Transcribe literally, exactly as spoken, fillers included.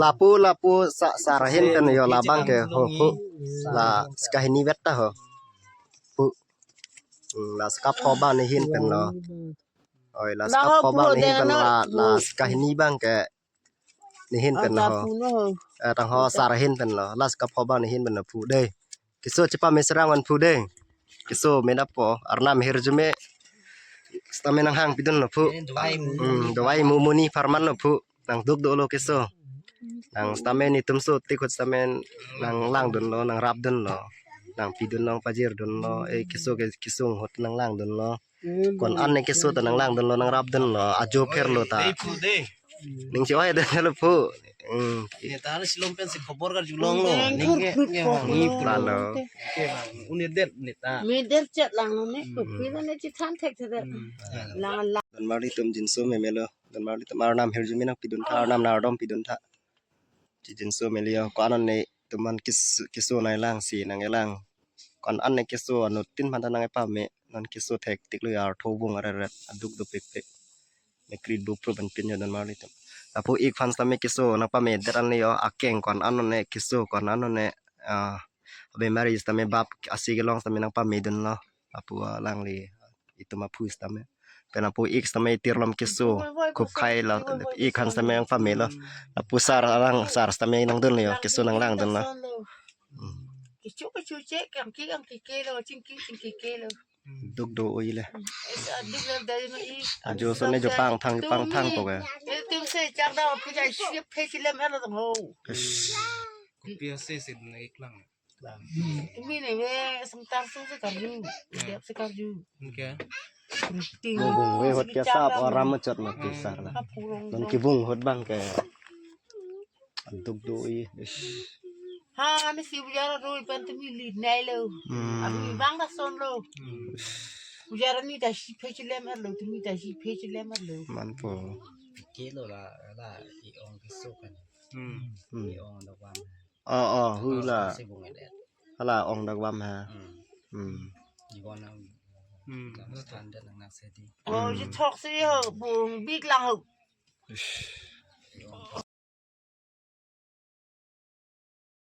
Lapu lapu sa sar ahin pen yo labang ke ho pu. La skahini vet ta ho. Pu. Hmm, la skapho bang ne hin pen lo. Oi, la skapho bang ne hin pen la la skahini bang ke ne hin pen lo ho. Eh, tang ho sar ahin pen lo. La skapho bang ne hin pen lo pu dei. Keso chepa me serang an pu dei. Keso me na po arnam hirjume. Sitame nanghang pidun lo pu. Hmm, dawai mu muni pharman lo pu. Nang duk dolo keso. Nang sitame netum so tik hut sitame nang langdun lo, nang rapdun lo. Nang pidun lo, pajir dun lo. Eh, keso ke keso hut nang langdun lo. Ko-an ne keso ta nang langdun lo, nang rapdun lo. Ajo pher lo ta. Ning si oi dun lo pu. Hmm. Ne ta si lom pen si khobor karjulong lo. Ning ke. Lalo. Ke bang, un-edet ne ta. Me der chet lang lo ne. Kopi lo ne chithan thek thek. Lang lang. Donmarli atum jinso me melo. Donmarli atum arnam hirjume nang pidun tha, arnam nangdom pidun tha. Chi jinso meli yo, ko-an ne tuman kis kiso nai lang si nang elang. Ko-an ne keso anuttin mata nang epame, non keso thek tik lo yar tho bung areret aduk do pek pek. Me krit bu pro ban pin yo donmarli atum. Lapu ik aphan sitame keso nang pame det an le yo akeng ko-an ne keso ko-an ne ah bemari sitame bap asi kelong sitame nang pame dun lo. Lapu alangli itum aphu sitame. Pen lapu ik sitame tirlom keso. Khup khai la ik aphan sitame nang pame lo. Lapu sar alang sar sitame nang dun lo yo. Keso nang langdun lo. Hmm. Kecho kecho che kangki kangki ke lo, chingki chingki ke lo. Duk do oi le. Esa duk le dari no i. Ajo so ne jo pangthang jo pangthang po ke. Eh, tum se chak da pu jai si phe si lem er lo ho. Ish. Kopi ase si na ik lang. Tumi ne ve sangtar su se karju. Dep se karju. Oke. Ting. Bung bung ve hot ke sap aram machot ma pisar la. Kapurong. Non kibung hot bang ke. Duk do oi. Ish. Ha, ami si bujara roi pen tumi li nai lo. Hmm. Ami bang da son lo. Hmm. Bujara ni ta si phe si lem er lo, tumi ta si phe si lem er lo. Man po. Ke lo la, la i ong keso kan. Hmm. Hmm. I ong da bang. Oh, oh, hu la. Si bung edet. Hala ong dak bam ha. Hmm. Hmm. Iwan ang. Hmm. Nang standard nang nang sedi. Oh, ji thok si ho, bung bik lang ho. Ish.